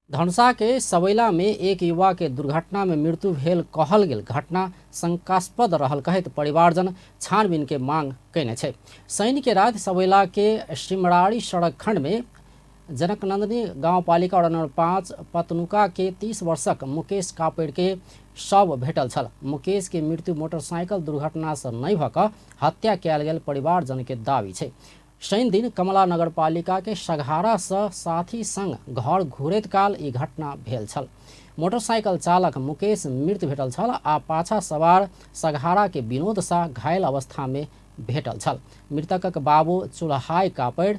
धनुषा के सबैला में एक युवा के दुर्घटना में मृत्यु भेल कहल गेल घटना शंकास्पद रहल कहैत परिवारजन छानबीन के मांग कयने छै। शनि के राति सबैला के सिमराड़ी सड़क खंड में जनकनंदनी गांवपालिका वार्ड नंबर 5 पतनुका के 30 वर्षक मुकेश कापड़ के शव भेटल छल। मुकेश के मृत्यु मोटरसाइकिल दुर्घटना से नहीं भऽ कऽ हत्या कयल गेल परिवारजन के दावी छै। शनि दिन कमला नगरपालिका के सघारा से साथी संग घर घुरैत काल ई घटना भेल छल। मोटरसाइकिल चालक मुकेश मृत भेटल छल आ पाछा सवार सघारा के विनोद शाह घायल अवस्था में भेटल छल। मृतकक बाबू चुल्हाई कापड़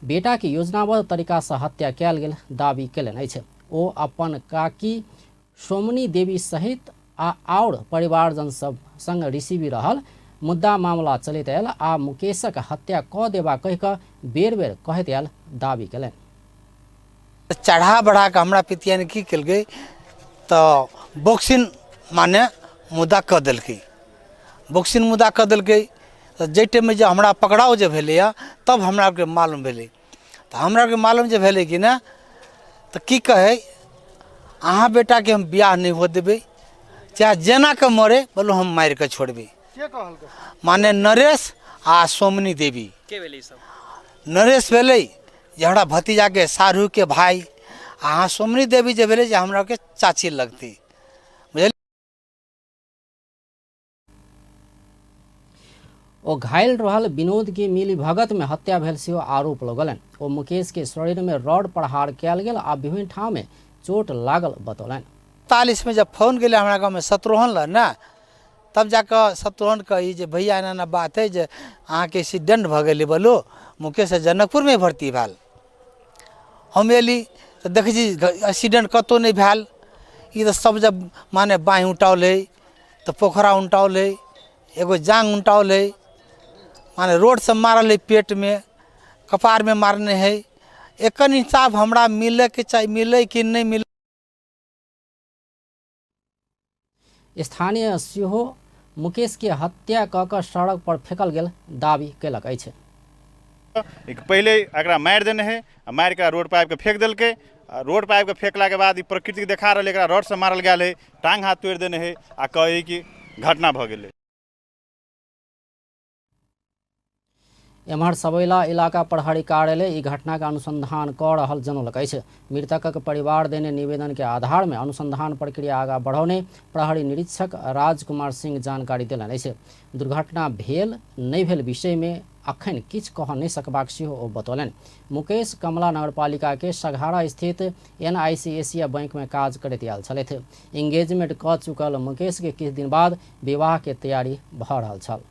बेटा के योजनाबद्ध तरीका से हत्या कयल गेल दावी कयलनि अछि। ओ अपन काकी सोमनी देवी सहित आ आओर परिवारजन सब संग रिसीवी रहल मुद्दा मामला चलैत आयल आ मुकेशक हत्या कऽ देबा कहि कऽ बेर बेर कहैत आयल दावी कयलनि। चढ़ा बढ़ा कऽ हमरा पितियान की केलकै तऽ बॉक्सिंग माने मुद्दा कऽ देलकै, बॉक्सिंग मुद्दा कऽ देलकै। तऽ जाहि टाइममे जे हमरा पकड़ाव जे भेलैए तब हमरा आरके मालूम भेलै। तऽ हमरा आरके मालूम जे भेलै कि नहि तऽ की कहै, अहाँ बेटाके हम बियाह नहि हुअ देबै, चाहे जेना कऽ मरे बोलो हम मारि कऽ छोड़बै। के कहलकै? माने नरेश आ सोमनी देवी। के भेलै ई सब? नरेश भेलै जे हमरा भतीजाके साढ़ूके भाय, आ अहाँ सोमनी देवी जे भेलै जे हमरा के चाची लगतै, बुझलियै। ओ घायल रहल विनोद के मिली भगत में हत्या भेल सेहो आरोप लगौलनि। ओ मुकेश के शरीर में रॉड प्रहार कयल गेल आ विभिन्न ठाम में चोट लागल बतौलनि। 41 में जब फोन गेलै हमरा गाँवमे शत्रुघ्न लग ने, तब जाकऽ शत्रुघ्न कही जे भैया एना एना बात है जे अहाँके एक्सीडेंट भऽ गेलै, बोलो मुकेश जनकपुरमे भर्ती भेल। हम एली तऽ देखै छी एक्सीडेंट कतहु नहि भेल, ई तऽ सब जब माने बाँहि उठाओल हइ तऽ पोखरा उनटाओल हइ, एगो जाँघ उनटाओल हइ, माने रोडसँ मारल हइ, पेटमे कपारमे मारने हइ। एकर इंसाफ हमरा मिलैके चाही, मिलै कि नहि मिलै। स्थानीय सेहो मुकेश के हत्या कऽ कऽ सड़क पर फेकल गेल दावी कयलक अछि। एक पहिले एकरा मारि देने है आ मारि कऽ रोड पर आबि कऽ फेक देलकै। आ रोड पर आबि कऽ फेकलाके बाद ई प्रकृतिके देखा रहल है, एकरा रॉडसँ मारल गेल है, टांग हाथ तोड़ि देने है आ कहै कि घटना भऽ गेलै। एम्हर सबैला इलाका प्रहरी कार्यालय ई घटना के अनुसंधान कऽ रहल जनौलक अछि। मृतकक परिवार देने निवेदन के आधार में अनुसंधान प्रक्रिया आगा बढ़ौने प्रहरी निरीक्षक राजकुमार सिंह जानकारी देलनि अछि। दुर्घटना भेल नहि भेल विषय में अखन किछु कह नहि सकबाक सेहो ओ बतौलनि। मुकेश कमला नगरपालिका के सघारा स्थित एनआईसी एशिया बैंक में काज करैत आयल छलथि। एंगेजमेंट कऽ चुकल मुकेश के किछु दिन बाद विवाह के तैयारी भऽ रहल छल।